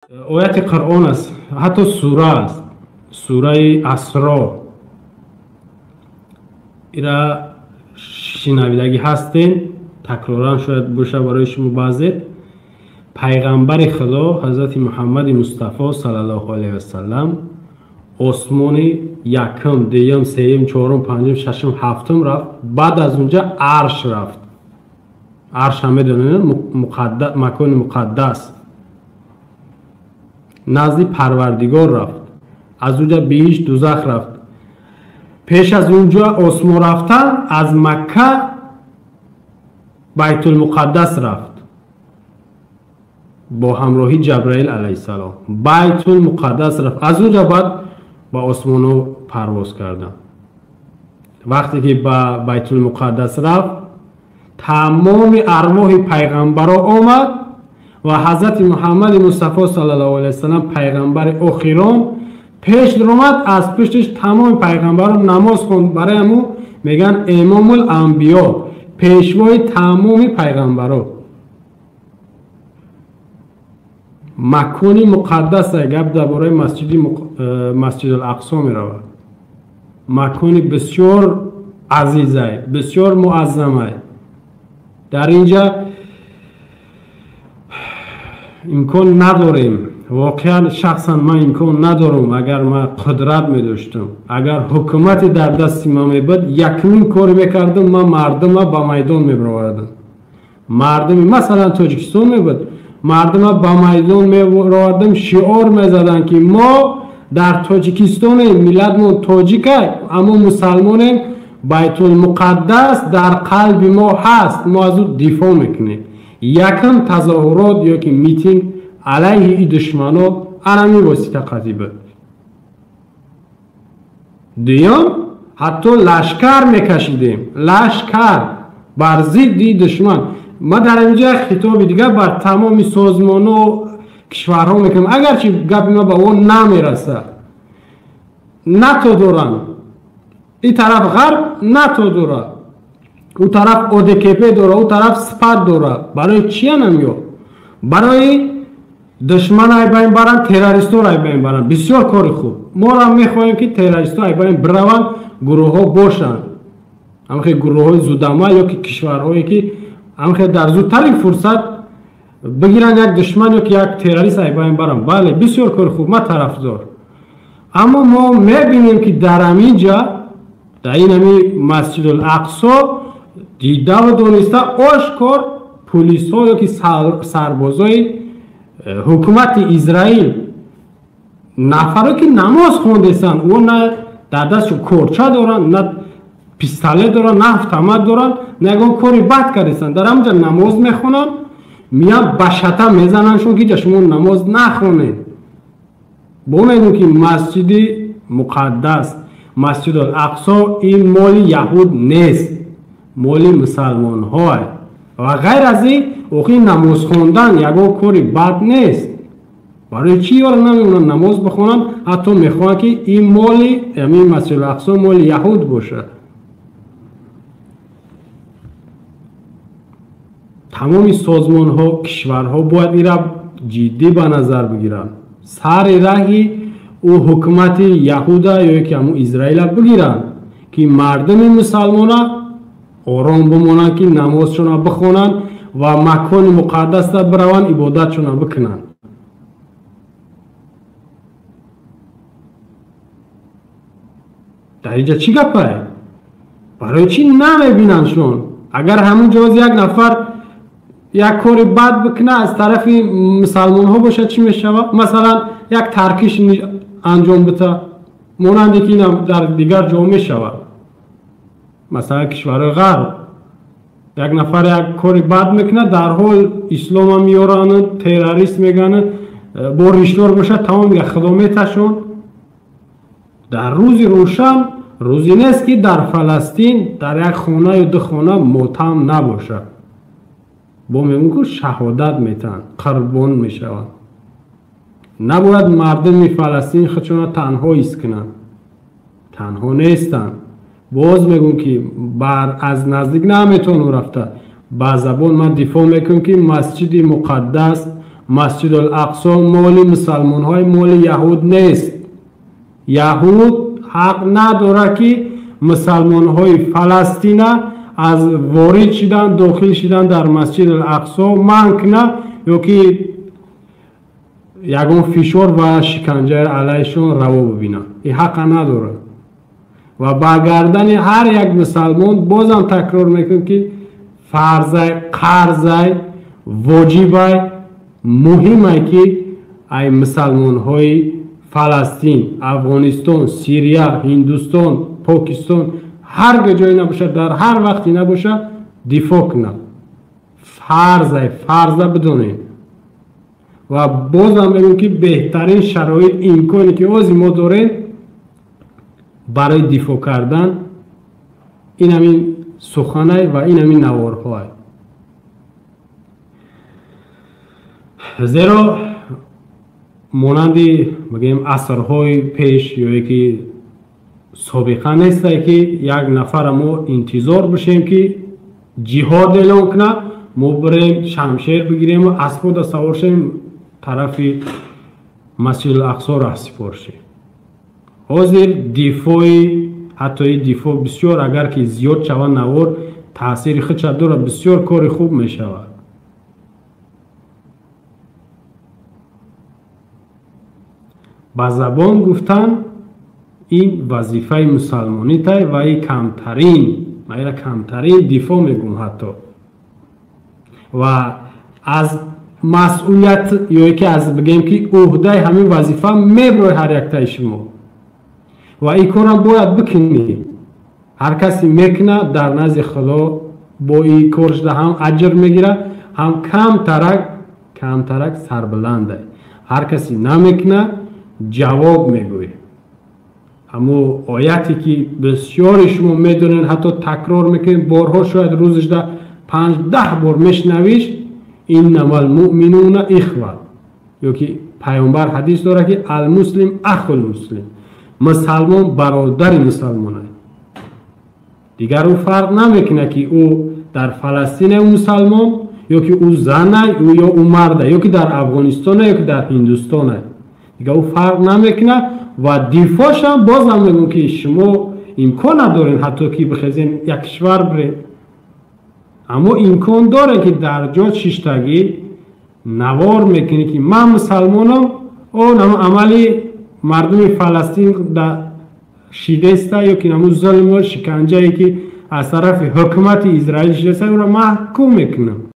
Ояти Қуръон аст, ҳатто сура аст, сураи Асро. Ира шинавидагӣ ҳастем, такроран шояд боша барои шумо баъзе. Пайғамбари Худо ҳазрати Муҳаммади Мустафо саллаллоҳу алайҳи васаллам осмони якум, дуюм, сеюм, чорум, панҷум, шашум, ҳафтум рафт. Баъд аз унҷа арш рафт. Арш ҳам медонед, макони муқаддас, назди Парвардигор рафт. Аз унҷа биҳишт, дузах рафт. Пеш аз унҷа осмон рафтан аз Макка Байтулмуқаддас рафт бо ҳамроҳи Ҷабраил алайҳиссалом. Байтулмуқаддас рафт, аз унҷа баъд ба осмонҳо парвоз карданд. Вақте ки ба Байтулмуқаддас рафт, тамоми арвоҳи пайғамбаро омад ва ҳазрати Муҳаммади Мустафо саллаллоҳу алайҳи васаллам пайғамбари охирон пеш омад. Аз пуштиш тамоми пайғамбарон намоз хонд. Барои ҳамун мегӯянд имомул анбиё, пешвои тамоми пайғамбаро. Макони муқаддас, гап дар бораи Масҷидул Ақсо меравад. Макони бисёр азизай, бисёр муаззамай. Дар инҷа имкон надорем, воқеан шахсан ман имкон надорам. Агар ман қудрат медоштам, агар ҳукумате дар дасти ман мебуд, якумин коре мекардам, ман мардума ба майдон мебаровардам. Мардуми масалан Тоҷикистон мебуд, мардума ба майдон мебаровардам, шиор мезаданд, ки мо дар Тоҷикистонем, миллатмон тоҷикай, аммо мусалмонем, Байтулмуқаддас дар қалби мо ҳаст, мо аз ӯ дифоъ мекунем. Якум тазоҳурот ё ки митинг алайҳи и душмано анами восита қатӣ буд. Дуюм, ҳатто лашкар мекашидем, лашкар бар зидди душман. Ман дар инҷа хитоби дигар бар тамоми созмонҳо, кишварҳо мекунам, агарчи гапи ман ба он намерасад. НАТО доранд, ин тараф ғарб НАТО дорад, ӯ тараф ОДКП дорад, ӯ тараф СПАД дорад. Барои чиянам ё? Барои душман айбайн баранд, террористҳоро айбайн баранд. Бисёр кори хуб. Моро мехоҳем, ки террористҳо айбайн бираванд, гурӯҳҳо бошанд, ҳамхел гурӯҳҳои зудама ё ки кишварҳое, ки ҳамхел дар зудтарин фурсат бигиранд як душман ё ки як террорист айбайн баранд. Бале, бисёр кори хуб, ман тарафдор. Аммо мо мебинем, ки дар ҳамин ҷа, дар ин ҳами Масҷидул Ақсо, дидаву дониста ошкор пулисҳо ё ки сарбозои ҳукумати Израил, нафаро ки намоз хондесанд, ӯ на дар дастшон корча доранд, на пистолет доранд, на автомат доранд, на ягон кори бад кардесанд, дар ҳамҷа намоз мехонанд, меянд ба шата мезанандшон, ки ҷа шумо намоз нахонед. Бо мегӯм, ки масҷиди муқаддас, Масҷидул Ақсо, ин моли яҳуд нест, моли мусалмонҳое. Ва ғайр аз ин, охи намоз хондан ягон кори бад нест. Барои чӣ ёро намемонанд намоз бихонанд? Ҳатто мехоҳанд, ки ин моли ҳамин Масҷидул Ақсо моли яҳуд бошад. Тамоми созмонҳо, кишварҳо бояд ира ҷиддӣ ба назар бигиранд, сари раҳи ӯ ҳукумати яҳуда ё ки ҳамун Израила бигиранд, ки мардуми мусалмона ором бимонанд, ки намозшона бихонанд ва макони муқаддасда бираванд, ибодатшона бикунанд. Дар инҷа чӣ гапае? Барои чӣ намебинандшон? Агар ҳамун ҷоз як нафар як кори бад бикуна, аз тарафи мусалмонҳо бошад, чӣ мешавад? Масалан, як таркиш анҷом бита, монанде ки инам дар дигар ҷо мешавад, масалан кишварҳои ғарб, як нафар як кори бад мекунад, дар ҳол ислома меёранд, террорист мегӯянд, бо ришдор бошад, тамом мега, худо меташон. Дар рӯзи рӯшан, рӯзе нест, ки дар Фаластин дар як хона ё ду хона мотам набошад. Бо мегӯм, ку шаҳодат метаҳанд, қурбон мешаванд. Набояд мардуми Фаластин худшонро танҳо ҳис кунанд, танҳо нестанд. Боз мегӯм, ки бар аз наздик наметавонам рафта, ба забон ман дифоъ мекунам, ки масҷиди муқаддас, Масҷидул-Ақсо моли мусалмонҳои, моли яҳуд нест. Яҳуд ҳақ надорад, ки мусалмонҳои Фаластина аз ворид шидан, дохил шидан дар Масҷидул-Ақсо манъ кунад ё ки ягон фишор ва шиканҷаи алайҳишон раво бибинад. Ин ҳақа надорад. Ва ба гардани ҳар як мусалмон бозам такрор мекунем, ки фарзай, қарзай, воҷибай, муҳимай, ки ай мусалмонҳои Фаластин, Афғонистон, Сирия, Ҳиндустон, Покистон, ҳар ҷое набошад, дар ҳар вақте набошад, дифоъ кунад. Фарзай, фарза бидонем. Ва бозам мегӯем, ки беҳтарин шароит, имконе ки ози мо дорем барои дифоъ кардан, ин ҳамин суханай ва ин ҳамин наворҳоай. Зеро монанди бигӯем асрҳои пеш ё ки собиқа несте, ки як нафара мо интизор бошем, ки ҷиҳод эълон кунад, мо бирем шамшер бигирему аспода савор шавем, тарафи Масҷидул-Ақсо раҳсипор шем. Ҳозир дифои, ҳатто ин дифоъ бисёр агар ки зиёд шавад, навор таъсири худша дорад, бисёр кори хуб мешавад. Ба забон гуфтан ин вазифаи мусалмонитай ва ин камтарин, ма камтарин дифоъ мегӯм ҳатто. Ва аз масъулият ё ки аз бигем ки ӯҳдаи ҳамин вазифа меброи ҳар яктаи шумо. Ва ин корам бояд бикунӣ. Ҳар касе мекунад дар назди Худо бо ин кор шуда ҳам аҷр мегирад, ҳам камтарак сарбаланда. Ҳар касе намекунад ҷавоб мегӯяд. Аммо ояте ки бисёри шумо медонед, ҳатто такрор мекунед, борҳо шояд рӯзашда 5-10 бор мешнавиш, иннамал муъминуна ихва, ё ки пайғамбар ҳадис дорад, ки алмуслим ахул муслим, мусалмон бародари мусалмон аст. Дигар ӯ фарқ намекунад, ки ӯ дар Фаластин мусалмон ё ки ӯ зан ё ӯ мард, ё ки дар Афғонистон ё ки дар Ҳиндустон. Дигар ӯ фарқ намекунад. Ва дифоъшам бозам мегӯм, ки шумо имкон надоред ҳатто ки бихезен як кишвар биред, аммо имкон доред, ки дар ҷо шиштагӣ навор мекунӣ, ки ман мусалмонам, он амали мардуми Фаластин шидеста ё ки наму зулму шиканҷае ки аз тарафи ҳукумати Израил шидеста, ӯро маҳкум мекунам.